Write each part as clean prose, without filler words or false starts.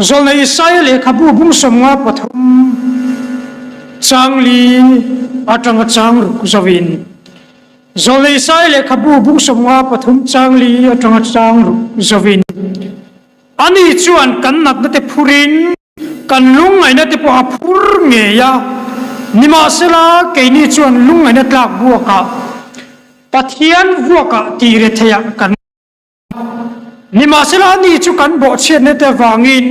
Zawlnei Isaia lehkhabu bung 53 chang li atanga chang ruk zoin. Zawlnei Isaia lehkhabu bung 53 chang li atanga chang ruk zoin. Ani chuan kan natna te phurin kan lungngaihna te pawh a phur ngei a, nimahsela keini chuan lungngaihna tlak buakah Pathian vuakah tih retheiah kan Nimahsela ani chu kan bawhchhiatna te avangin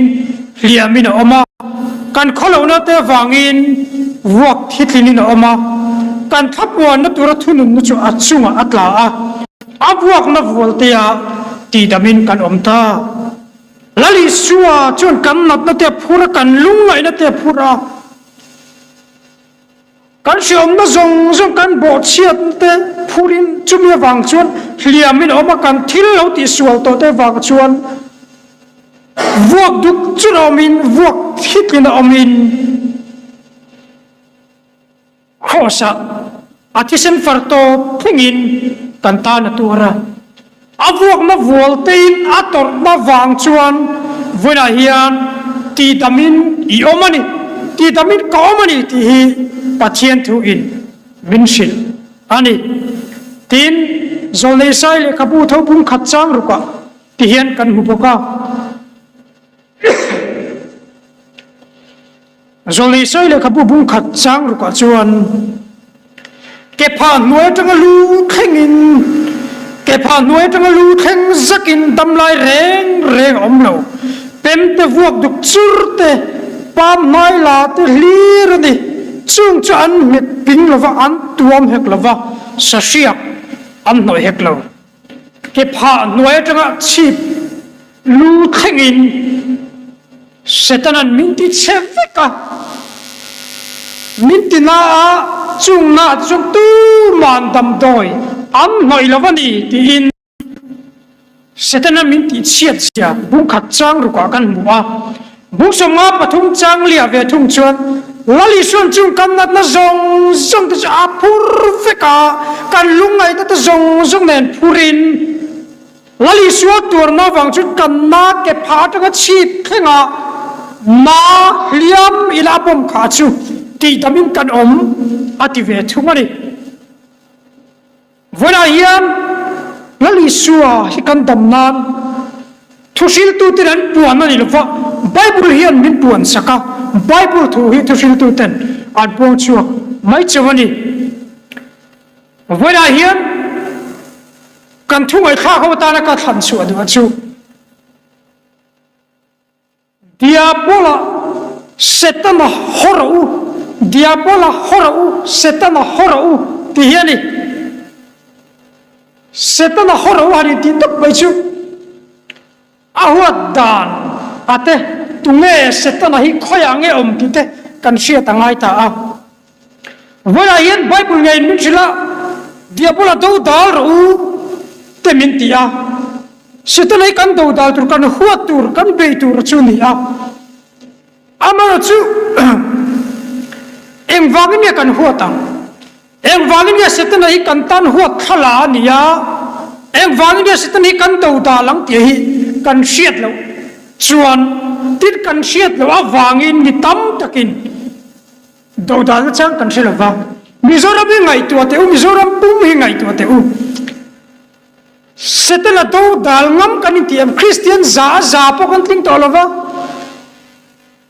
hliamin a awm a, kan khawlohna te avangin vuak thitlinin a awm a, kan thlapuanna tura thununna chu a chungah a tla a, a vuakna vualtea tihdamin kan awm ta. Lal Isua chuan kan natna te a phur a, kan lungngaihna te a phur a. Kan hreawmna zawng zawng kan bawhchhiatna te phurin chumi avang chuan hliamin a awm a, kan thil lo tihsual tawh te avang chuan vuak duk chun a awmin, vuak thitlin a awmin Kraws ah a thisen far tawp thlengin kan tan a tuar a. A vuakna vual tein a tawrhna vang chuan vawiinah hian tihdamin i awm a ni, tihdamin ka awm a ni tih hi Pathian thu in min hrilh a ni. Tin, Zawlnei Sai lehkhabu tho bung khat chang rukah ti hian kan hmu bawk a. Zawlnei Sai lehkhabu bung khat chang rukah chuan Kepha hnuai atanga lu thlengin Kepha hnuai atanga lu thleng zakin damlai reng reng a awm lo. Pemte vuak duk chur te, pam hmai la te hlir a ni. Chung chu an hmet ping lova, an tuam hek lova, sahriak an hnawih hek lo. Kepha hnuai atanga chhip lu thlengin Setanan min ti chhe vek a, min ti na a, chung na chuan tuman damdawi an hnawih lo a ni tiin Setana min tih chhiat zia bung khat chang rukah kan hmu a. Bung 53 chang liah ve thung chuan Lal Isuan chung kan natna zawng zawng te chu a phur vek a, kan lungngaihna te zawng zawng nen phurin Lal Isua tuarna avang chu kan na ke pha atanga chhip thleng a na hliam ila a bawm kha chu tihdamin kan awm a ti ve thung a ni. Vawiinah hian Lal Isua hi kan dam nan thuhriltuten an puan a ni lova, Bible hian min puan sak a, Bible thu hi thuhriltuten an puang chhuak mai chauh a ni. Vawiinah hian kan thu ngaihthlak ho atana ka thlan chhuah duh chu Diabola Setana haw rawh u, Diabola haw rawh u, Setana haw rawh u tih hi a ni. Setana haw rawh u han intih tawp mai chu a huat dan a te tunge Setana hi khawiah nge awm tih te kan hriat a ngai ta a. Vawilah hian Bible ngeiin min hrilh a, Diabola do dal rawh u te min ti a. Setana hi kan do dal tur, kan huat tur, kan bei tur chu a ni a. Amaherawhchu engvangin nge kan huat ang? Engvangin nge Setana hi kan tan huat thla a ni a? Engvangin nge Setana hi kan do dal ang tih hi kan hriat loh chuan, tin kan hriat loh avangin mi tam takin Dodalna chang kan hre lova, Mizoram hi ngaihtuah teh u, Mizoram pum hi ngaihtuah teh u. Setana dodal ngam kan inti em? Kristian za a za pawh kan tling tawh lova,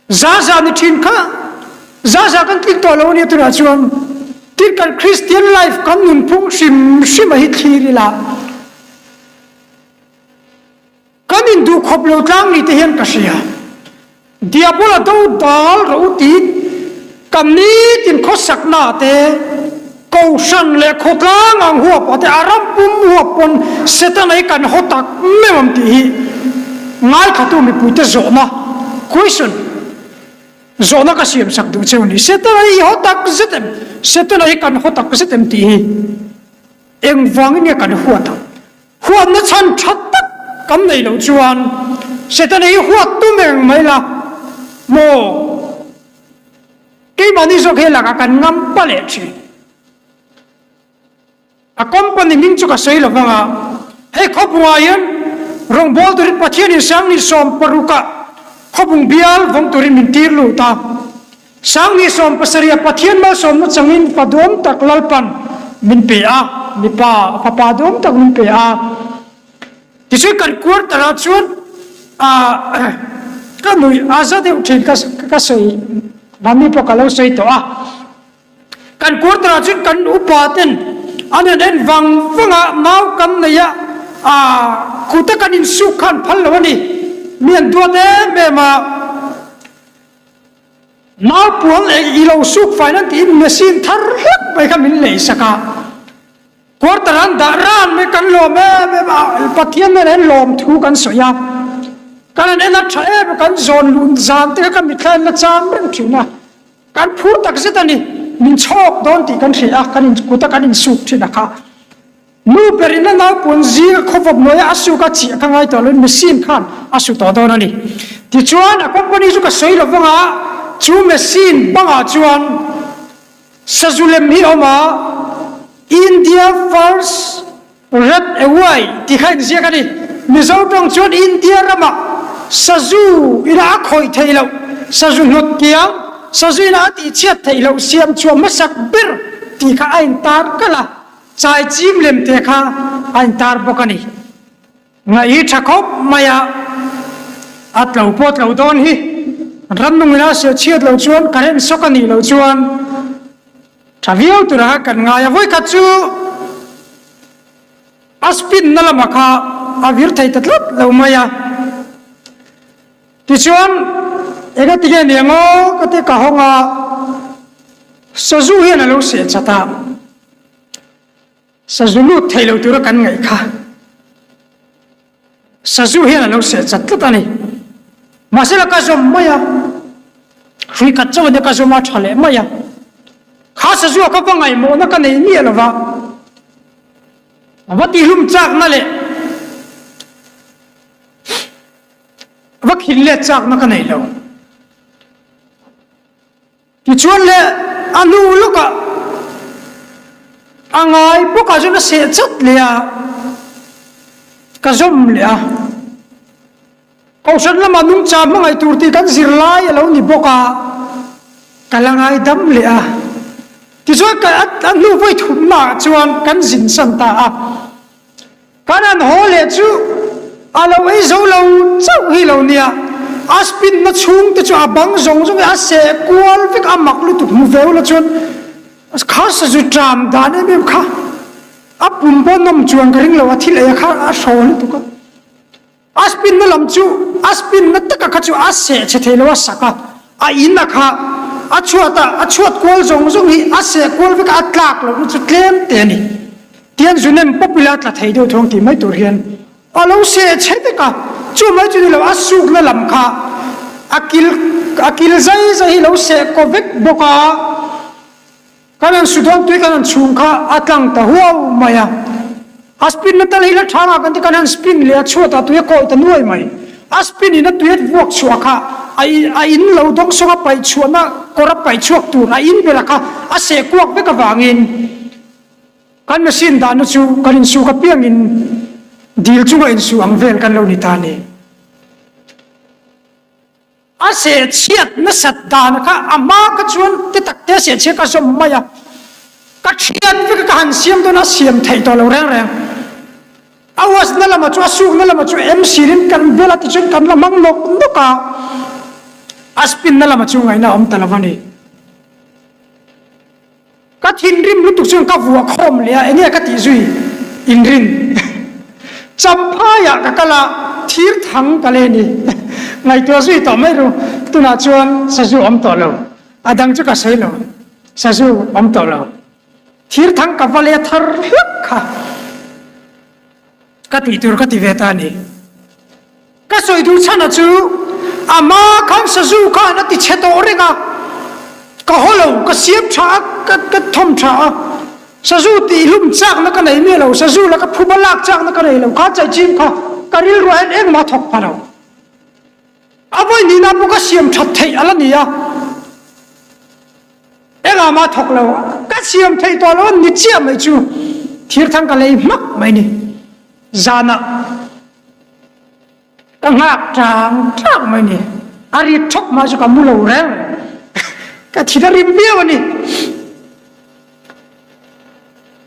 za za ni thin kha za za kan tling tawh lo a nia tunah chuan. Tin kan Kristian life kan nunphung hrim hrim a hi thlir ila. Kan induhkhawp lo tlang ni te hian ka hria. Diabola do dal ro tiin kan nitin khawsakna te, kohhran leh khawtlang ang huap ah te, a ram pum huap pawn Setana hi kan haw tak meuh ang tih hi ngaithlatu mipuite zawhna, question, zawhna ka siam sak duh cheu a ni. Setana hi i haw tak zet em? Setana hi kan haw tak zet em tih hi engvangin nge kan huat ang? Huatna chhan tha tak kan neih loh chuan Setana hi huat tum eng mai la maw? Keimahni zawk he lakah kan ngam pa leh thin. A company hming chu ka sawi lo vang a, hei khawpungah hian rawngbâwl turin Pathianin Sangni 16 ah. Khawbung bial vawng turin min tir lut a. Sangni 70 a Pathian malsawmna changin fa duam tak Lalpan min pe a, mipa fapa duam tak min pe a. Tichuan kan quarter ah chuan ka nuih a za deuh thin ka ka sawi mahni pawh ka lo sawi tawh a. Kan quarter ah chuan kan upa ten an han en vang vang a, nau kan nei a, kut a kan insuk kha an phal lo a ni. Mi an duat em em a. Naupuan leh i lo suk fai nan tiin machine thar hlek mai kha min lei sak a, quarter an dah ran mai kan lawm em em a, Pathian nen hian lawm thu kan sawi a, kan han en a tha em a, kan zawn lun zan te kha ka mitthla in la cham reng thin a, kan phur tak zet a ni, min chhawk dawn tih kan hria a, kan in kut a kan insuk thin a kha. Nu berin a naupuan zing a khawvawp hnuaia a suk a chiah ka ngai tawh loin machine khan a su tawh dawn a ni. Tichuan a company chu ka sawi lo vang a, chu machine bangah chuan sazu lem hi a awm a, India first red away tih kha inziak a ni. Mizo tawng chuan India ramah sazu ina a khawih theih loh, sazu hnawt kiang, sazu ina a tihchhiat theih loh siam chhuah hmasak ber tih kha a intar kalh a. Chai chim lem te kha a intar bawk a ni. Ngaih hi tha khawp mai a, a tlo pawh tlo dawn hi. Ramnung ila seh chhiat loh chuan current shock a nih loh chuan tha viau tura kha kan ngai a. Vawikhat chu a spin na lamah kha a vir thei ta tlat lo mai a. Tichuan enga tinge nia ngaw ka ti ka hawng a, sazu hian a lo seh chat a. Sazu lut thei lo tura kan ngaih kha sazu hian a lo seh chat tlat a ni. Mahsela ka zawm mai a, hrui khat chauh ania ka zawm a tha leh mai a. Kha sazu a ka va ngaihmawhna ka nei miah lo va, a va tihlum chakna leh va khin let chakna ka nei lo. Tichuan le a hnu lawkah a ngai bawkah chuan a seh chat leh a, ka zawm leh a. Kohhran lamah nungcha hmangaih tur tih kan zir lai a lo ni bawk a, ka la ngai dam leh a. Tichuan ka a hnu vawi thumnaah chuan kan zin san ta a. Kan han haw leh chu a lo ei zo lo chauh hi lo nia, a spin na chhung te chu a bang zawng zawng hi a seh kual vek a mak lutuk hmu ve ula chuan kha sazu tram dan em em kha a pum pawh nawm chuan ka ring lo a thil ei a kha a hraw lutuk a. A spin na lam chu a spin na taka kha chu a seh chhe thei lo a sak a, a in a kha a chhuat a a chhuat kual zawng zawng hi a seh kual vek a a tlak loh na chu tlem te a ni. Tian zu nem pawp ila a tla thei deuh thawng tih mai tur hian a lo seh chhe vek a, chu mai chu ni lo a suk na lam kha a kil a kil zai zai hi lo seh kaw vek bawk a. Kan han su dawn tui kan han chhung kha a tlang ta huau mai a, a spin na tal hi la tha ngak an ti, kan han spin leh a chhuat ah tui a kawi ta nuai mai, a spin in a tui a vuak chhuah kha a a in lo dawng sawng a paih chhuahna kawr a paih chhuak tur a in bela kha a seh kuak vek avangin kan machine dahna chu kan insuk apiangin dil chunga insuh ang vel kan lo ni ta a ni. A seh chhiat nasat dan kha a hma kha chuan te tak te seh chhiat ka zawm mai a, ka thian vek a ka han siam dawn a siam theih tawh lo reng reng. A was na lamah chu a suk na lamah chu em sirin kan bel a tichuan kan la hmang nawk nawk a, a spin na lamah chu ngaihna a awm ta lo a ni. Ka thinrim lutuk chuan ka vuah khawm leh a, enge ka tih zui inrin Champhaiah ka kal a, thir thang ka le ni. Ngaihtuah zui tawh mai ru, tunah chuan sazu awm tawh lo, a dang chu ka sawi lo, sazu awm tawh lo, thir thang ka va le thar hlak kha ka tih tur ka ti ve ta a ni. Ka sawi duh chhan a chu a hma khan sazu khan a ti chhe tawh reng a, ka haw lo, ka siam tha a, ka ka thawm tha a, sazu tih hlum chakna ka nei miah lo, sazu laka phuba lak chakna ka nei lo, kha chaichim kha ka rilruah hian engmah thawk pha lo. A vawi nihna pawh ka siam that theih a la ni a, engah mah thawk lo, ka siam theih tawh lo a ni chiah mai chu thir thang ka lei hmak mai ni zanah. Ka nghak tang tang mai ni. A rit thawk mai chu ka mu lo reng reng. Ka thin a rim viau a ni.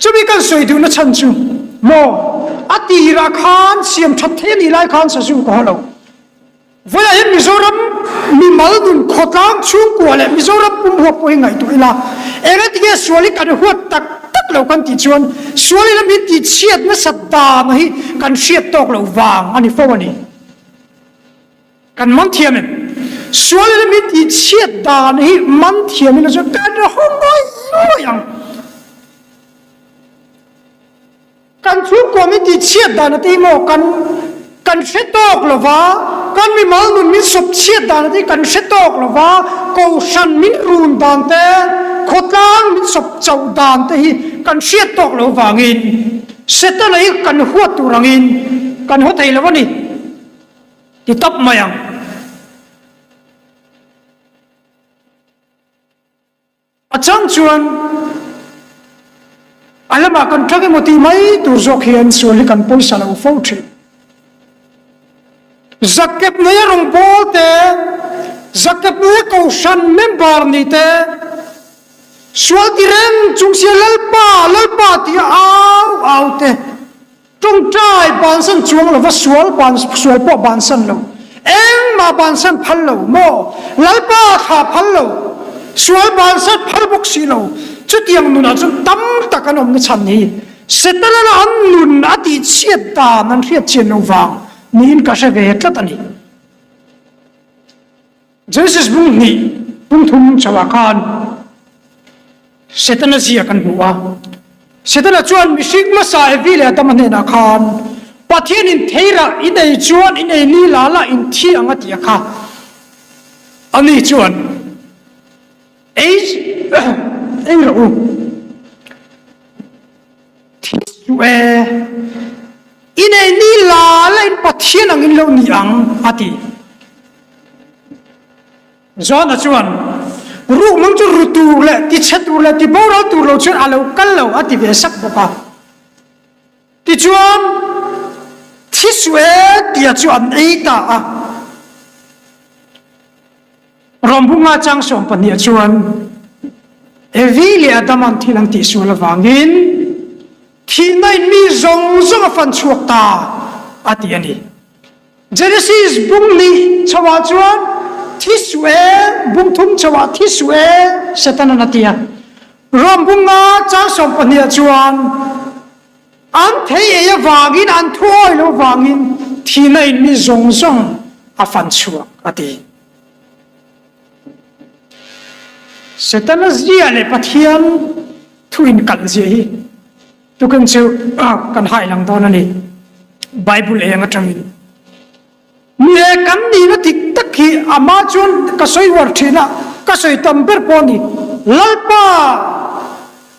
Chumi kan sawi duhna chhan chu maw a tirah khan siam that thei a nih lai khan sazu ka haw lo. Vawiah hian Mizoram mimal nun khawtlang chhungkua leh Mizoram pum huap pawh hi ngaihtuah ila, engatinge sual hi kan huat tak tak lo kan tih chuan sual ila min tihchhiat nasat dan hi kan hriat tawk loh vang a ni fo a ni. Kan man thiam em? Sual ila min tihchhiat dan hi man thiam ila chuan kan haw mai mai ang. Kan chhungkua min tihchhiat dan a ti maw? Kan kan hre tawk lo va, kan mimal nun min sawp chhiat dan a ti kan hre tawk lo va, kohhran min run dan te, khawtlang min sawp chauh dan te hi kan hriat tawk lo vangin Setana hi kan huat tur angin kan haw thei lo a ni ti tawp mai ang. A chang chuan a lamah kan ṭang emaw tih mai tur zawk hian sual hi kan pawisa lo fo ṭhin. Zakep neia rawngbâwl te, zakep neia kohhran member ni te, sual ti reng chung sia Lalpa, Lalpa tia au au te, Tawngtai bansan chuang lova sual ban sual pawh bansan lo, engmah bansan phal lo maw? Lalpa thla phal lo, sual bansan phal bawk si lo, chutiang nunah chuan tam tak an awmna chhan hi Setana an nun a tihchhiat dan an hriat chian lo vang niin ka hre ve tlat a ni. Genesis bung hnih bung thum chauhah khan Setana zia kan hmu a. Setana chuan mihring hmasa Evi leh Adama hnenah khan Pathianin theirah in ei chuan in ei ni la la in thi ang a ti a kha. Ani chuan ei ei rawh u. Thi suh e. In ei ni la la in Pathian ang in lo ni ang a ti. John-a chuan, Rukmang chu ru tur leh tichhe tur leh tiboral tur lo chuan a lo kal lo a ti ve sak bawk a. Tichuan, thi suh e tia chu an ei ta a. Rawmbunga chang 12 chuan, Evi leh Adama'n thil an tihsual avangin thihna in mi zawng zawng a fan chhuak ta a ti a ni. Genesis bung hnih chhoah chuan thi suh e, bung thum chhoah thi suh e, Satan-a'n a ti a. Rom bunga chang 12 ah chuan an thei ei avangin, an thu awi lo vangin thihna in mi zawng zawng a fan chhuak a ti. Setana zia leh Pathian thu inkalh zia hi Tukin chu kan hai lang dawn a ni. Bible eng atangin. Ni e, kan nihna dik tak hi amah chuan ka sawi uar thin a, ka sawi tam ber pawh a ni. Lalpa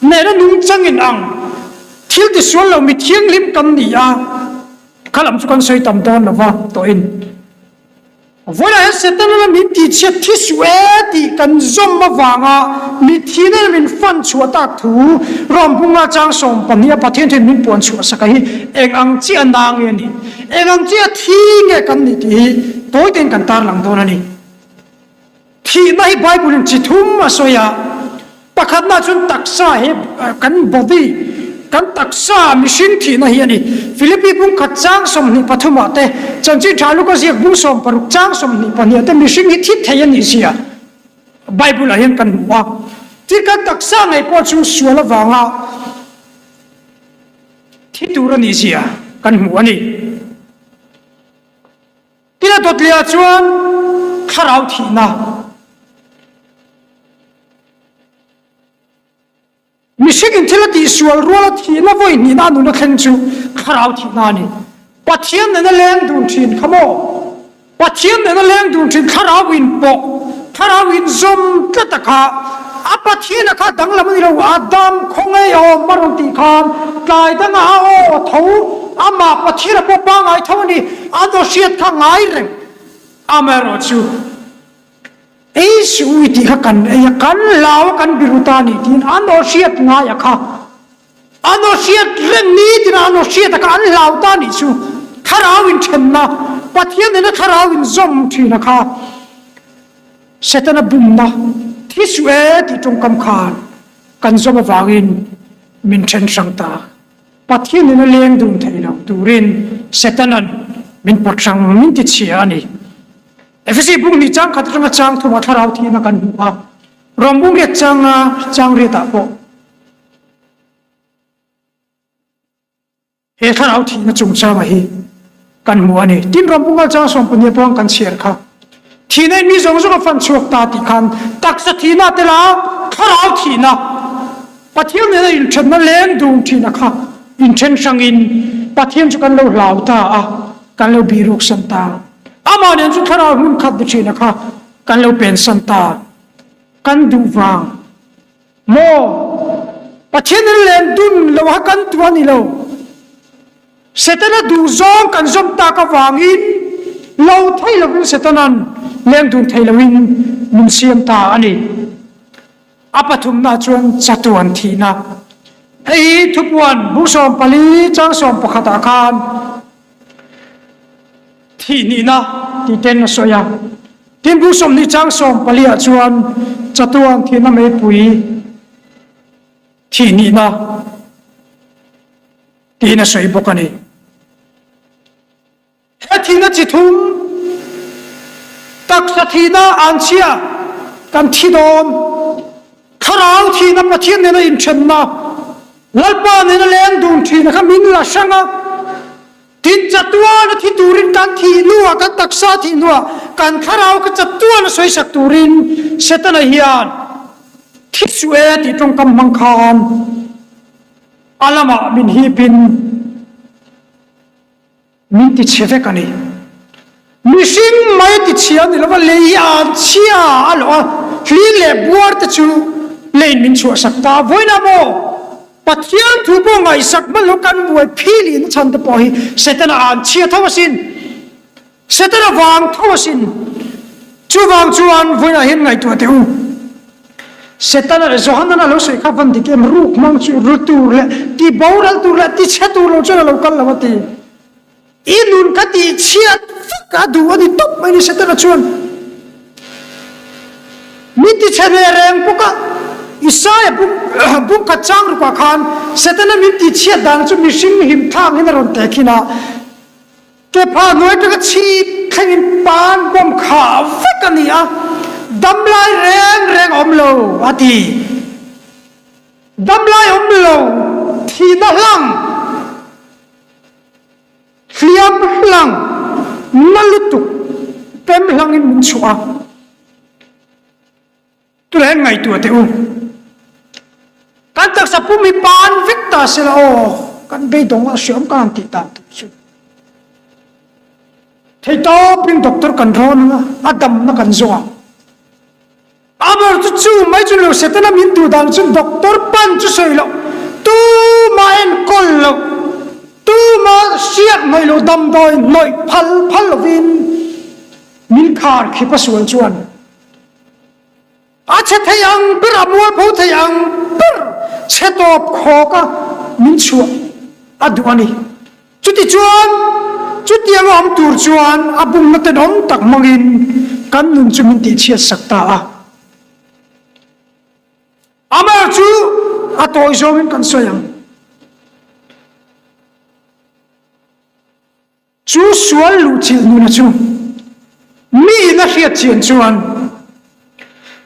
nena nungchangin ang thil tisual lo mi thianghlim kan ni a, kha lam chu kan sawi tam dawn lo va tawhin. Vawilah hian Setana la min tihchhiat thi suh e tih kan zawm avanga mitthina la min fan chhuah tak thu Rawmhmunga chang 12 a Pathian chuan min puan chhuah sak a hi eng ang chiah a na nge a nih, eng ang chiah a thi nge kan nih tih hi tawi tein kan tarlang dawn a ni. Thihna hi Bible in chi thum a sawi a, pakhatna chuan taksa he kan body, kan taksa mihring thihna hi a ni. Philippi bung khat chang 23 ah te, Chanchin Tha Luka ziak bung 60 chang 22 ah te mihring hi thi thei a nih zia Bible ah hian kan hmu a. Tin kan taksa ngei pawh chu sual avanga thi tur a nih zia kan hmu a ni. Tin a dawtliah chuan thlarau thihna, mihring in thil a tihsual ruala thihna vawi hnihna a nun a thleng chu thlarau thihna a ni. Pathian nena leng dun thin kha maw? Pathian nena leng dun thin thlarau in pawh, thlarau in zawm tlat a kha, a Pathian a kha danglam a ni lo, Adam khawngaih a awm a rawn tih khan tlai dangah a aw a tho, amah Pathian a pawh pangngai tho a ni. A dawt hriat kha ngai reng. Amaherawhchu, ei suh u i tih kha kan ei a, kan hlau a, kan biru ta a ni tiin an aw hriat ngai a kha. An aw hriat reng ni tina an aw hriat a kha an hlau ta a nih chu. Thlarau inthenna, Pathian nena thlarau inzawm thin a kha. Setana bumna thi suh e tih tawngkam khan kan zawm avangin min then hrang ta. Pathian in a leng dun thei lo turin Setanan min pawt hrang min ti chhia a ni. Efesi bung hnih chang khat atanga chang thumah thlarau thihna kan hmu a, Rom bung riat changa chang riatah pawh He thlarau thihna chungchanga hi kan hmu a ni. Tin, Rampungal chang sawmpahnih pawng kan chhiar kha. Thihna in mi zawng zawng a fan chhuak ta tih khan taksa thihna a tel a, thlarau thihna, Pathian nena inthenna leng dun thihna kha inthen hrangin Pathian chu kan lo hlau ta a, kan lo bihruksan ta. Amah nen chu thlarau hmun khat ni thihna kha kan lo pensan ta. Kan duh vang. Maw? Pathian in len dun lo ha kan tuah ni lo. Setana duh zawng kan zawm tak avangin lo thei lovin Setanan leng dun thei loin min siam ta a ni. A pathumna chuan chatuan thihna. Hei hi thupuan bung 14 chang 11 ah khan Thih nihna tih ten a sawi a. Tin bu 20 chang 14 ah chuan chatuan thihna meipui thih nihna tiin a sawi bawk a ni. He thihna chi thum taksa thihna anchhia kan thi dawn, thlarau thihna Pathian nena inthenna, Lalpa nena leng dun thihna kha min la hrang a. Tin, chatuana thi turin kan thih hnuah, kan taksa thih hnuah, kan thlarau kha chatuana sawisak turin Setana hian thi suh e tih tawngkam hmang khan a lamah min hipin min ti chhe vek a ni. Mihring mai ti chhia ni lova lei an chhia a lawh a, hling leh buar te chu leiin min chhuahsak ta. Vawiinah maw Pathian thu pawh ngaihsak hman lo kan buai philin a chhan te pawh hi Setana an chhia tho asin. Setana vang tho asin. Chuvang chuan vawiinah hian ngaihtuah teh u. Setana leh Johanan a lo sawi kha van dik em ruk hmang chu ru tur leh ti boral tur leh ti chhe tur lo chuan a lo kal lo a ti. I nun ka tih chhiat vek a duh a ni tawp mai ni Setana chuan min ti chhe ve reng bawk a. Isaia buk khat chang rukah khan Setana min tih chhiat dan chu mihring hlim thang hian a rawn teh khin a. Kepha hnuai atanga chhip thlengin pan bawm khah vek a ni a, damlai reng reng a awm lo a ti. Damlai awm lo thihna hlang. Hliam hlang na lutuk pem hlangin min chhuah a, tunah hian ngaihtuah teh u. Kan taksa pum hi pan vek ta se la aw, kan beidawng a hriam kan han tih dan tur chu. Theitawpin doctor kan rawn ang a, a damna kan zawng ang. Aber chu chu mai chu lo Setana min duh dan chu doctor pan chu sawi loh, tuma enkawl loh, tuma hriat hnawih loh damdawi hnawih phal phal lovin min khar khip a sual chuan a chhe thei ang ber a mualpho thei ang ber chhe tawp khawk a min chhuah a duh a ni. Chutichuan, chutiang a awm tur chuan a bumna tenawm tak hmangin kan nun chu min tihchhiatsak ta a. Amah chu a tawi zawngin kan sawi ang. Chu sual luhchilh nuna chu miin a hriat chian chuan,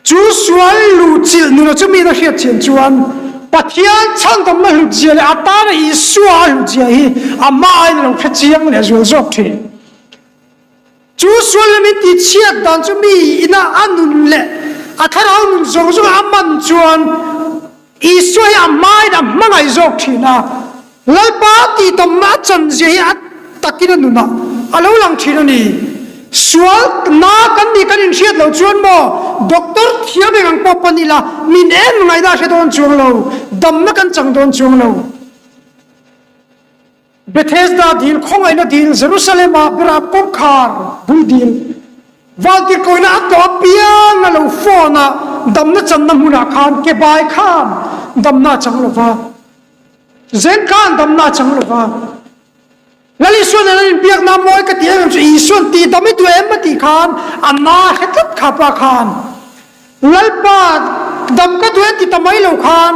Chu sual luhchilh nuna chu miin a hriat chian chuan Pathian chhandamna hlutzia leh a tana Isua a hlutzia hi amah aiin a lo hre chiang leh zual zawk thin. Chu sual leh min tihchhiat dan chu mi ina a nun leh a thlarau nun zawng zawng a man chuan Isua hi a hmain a hmangaih zawk thin a. Lalpa tihdamna a chanzia hi a takin a nunah a lo lang thin a ni. Sual na kan nih kan inhriat loh chuan maw doctor thiam eng ang pawh pan ila min en ngaihna a hre dawn chuang lo, damna kan chang dawn chuang lo. Bethesda dil, khawngaihna dil, Jerusalem-ah berap kawngkhar bul dil, vantirhkohina a tawh apiang a lo phone a, damna channa hmunah khan ke bai khan damna a chang lo va. Zen khan damna a chang lo va. Lal Isuan an inbiakna mawi ka ti em em chu Isuan tihdam i duh em a tih khan a na hre tlat kha pa khan. Lalpa dam ka duh e ti ta mai lo khan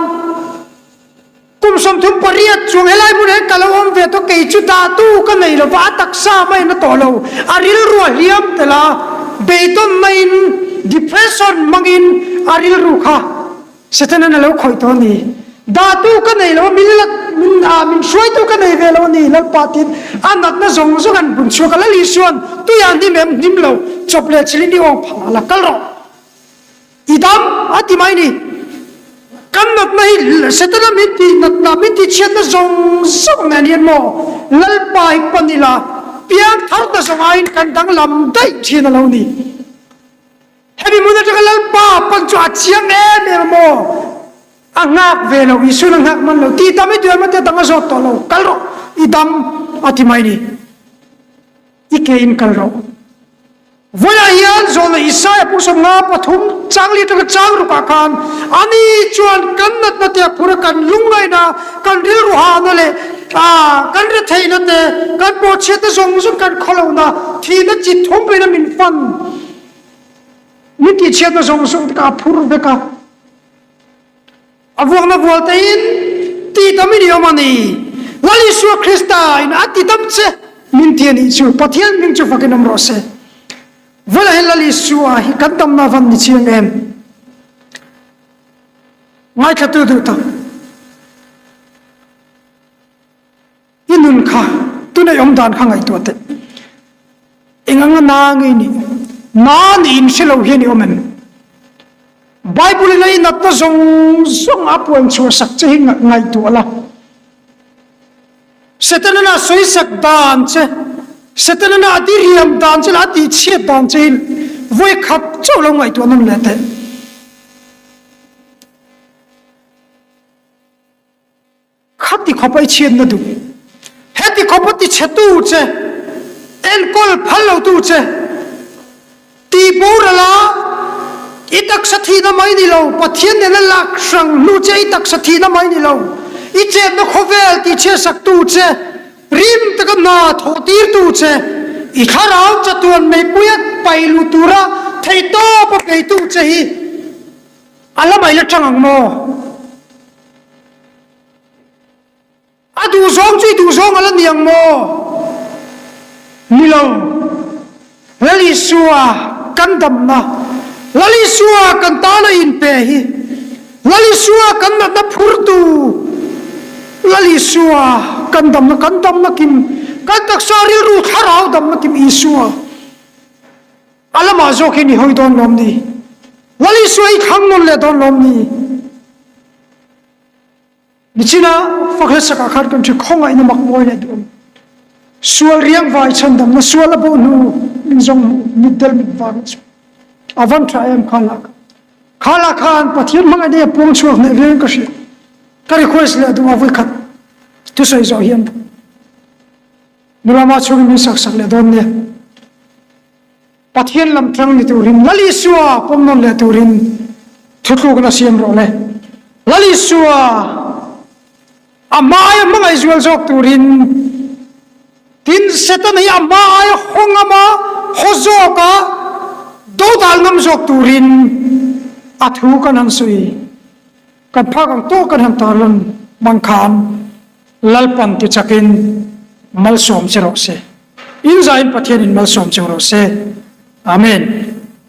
kum 38 chuang helai hmunah hian ka lo awm ve tawh, kei chu dahtu ka nei lo va, a taksa mai na tawh lo, a rilru a hliam tel a, beidawnna in depression hmangin a rilru kha Setanan a lo khawih tawh a ni. Dahtu ka nei lo a, min la min ah min hruaitu ka nei ve lo a ni, Lalpa tiin a natna zawng zawng an bun chhuak a, Lal Isua'n tuiah hnim em hnim lo, chawp leh chilin i awng phah la kal rawh. I dam a ti mai ni. Kan natna hi Setana min tih natna, min tih chhiatna zawng zawng nen hian maw Lalpa hi pan ila piang thar ta zawng aiin kan danglam daih thin a lo ni. Hemi hmun atanga Lalpa pan chu a chiang em em a maw? A nghak ve lo, Isuan a nghak man lo. Tih dam i duh em a tia dang a zawt tawh lo. Kal rawh, i dam a ti mai ni. I ke in kal rawh. Vawiah hian zawhna Isaia pawh 53 chang li atanga chang rukah khan ani chuan kan natna te a phur a, kan lungngaihna, kan rilru hahna leh kan retheihna te, kan pawhchhiatna zawng zawng kan khawlohna, thihna chi thum pawhin a min fan. Min tihchhiatna zawng zawng te kha a phur vek a. A vuakna vual tein tihdam in i awm a ni. Lal Isua Krista in a tidam che min ti a nih chu Pathian hming chu fakin awm rawh se. Vawilah hian Lal Isua hi kan damna van ni chiang em? Ngaithlatu duh tak. I nun kha tunei awm dan kha ngaihtuah teh. Eng anga na nge i nih? Na nih in hre lo hian i awm em? Bible in a i natna zawng zawng a puan chhuah sak che hi ngaihtuah la. Setanan a sawi sak dan che, Setanan a diriam dan che leh a tihchhiat dan che hi vawi khat chauh lo ngaihtuah nawn leh teh. Khati khawpa i chhiatna duh, heti khawpa tichhetu che, enkawl phal lotu che, tih boral a, i taksa thihna mai ni lo, Pathian nena lak hrang hnu che i taksa thihna mai ni lo, i chenna khawvel tihchhiatsaktu che, rim taka hna thawhtirtu che, i thlarau chatuan meipuia paih luh tura theihtawpa beitu che hi a la mai la chang ang maw? A duhzawng chu i duhzawng a la ni ang maw? Ni lo. Lal Isua kan damna, Lal Isua kan tana inpe hi, Lal Isua kan natna phurtu, Lal Isua kan damna, kan damna kim, kan taksa rilru thlarau damna kim Isua. A lamah zawk hian i hawi dawn lawm ni? Lal Isua i thlang nawn leh dawn lawm ni? Nichina fak hlasakah khan kan ṭhi khawngaihna mak mawi leh duhawm. Sual riang vai chhandamna sual a bo hnu min zawng hmuh mitdel mit var chu a van ṭha em kha lah kha. Kha lah khan Pathian hmangaihna hi a puang chhuak hneh viau in ka hria. Ka request leh duh a vawikhat thusawi zawh hian nula mah chhungin min sak sak leh dawn nia. Pathian lam tlang ni turin Lal Isua pawm nawn leh turin thutlukna siam rawh le. Lal Isua a hma aia hmangaih zual zawk turin tin Setana hi a hma aia haw ngam a, haw zawk a, dodal ngam zawk turin a thu kan han sawi. Kan phak ang tawk kan han tarlan hmang khan Lalpan ti chakin malsawm che rawh se. In zain Pathianin malsawm che rawh se. Amen.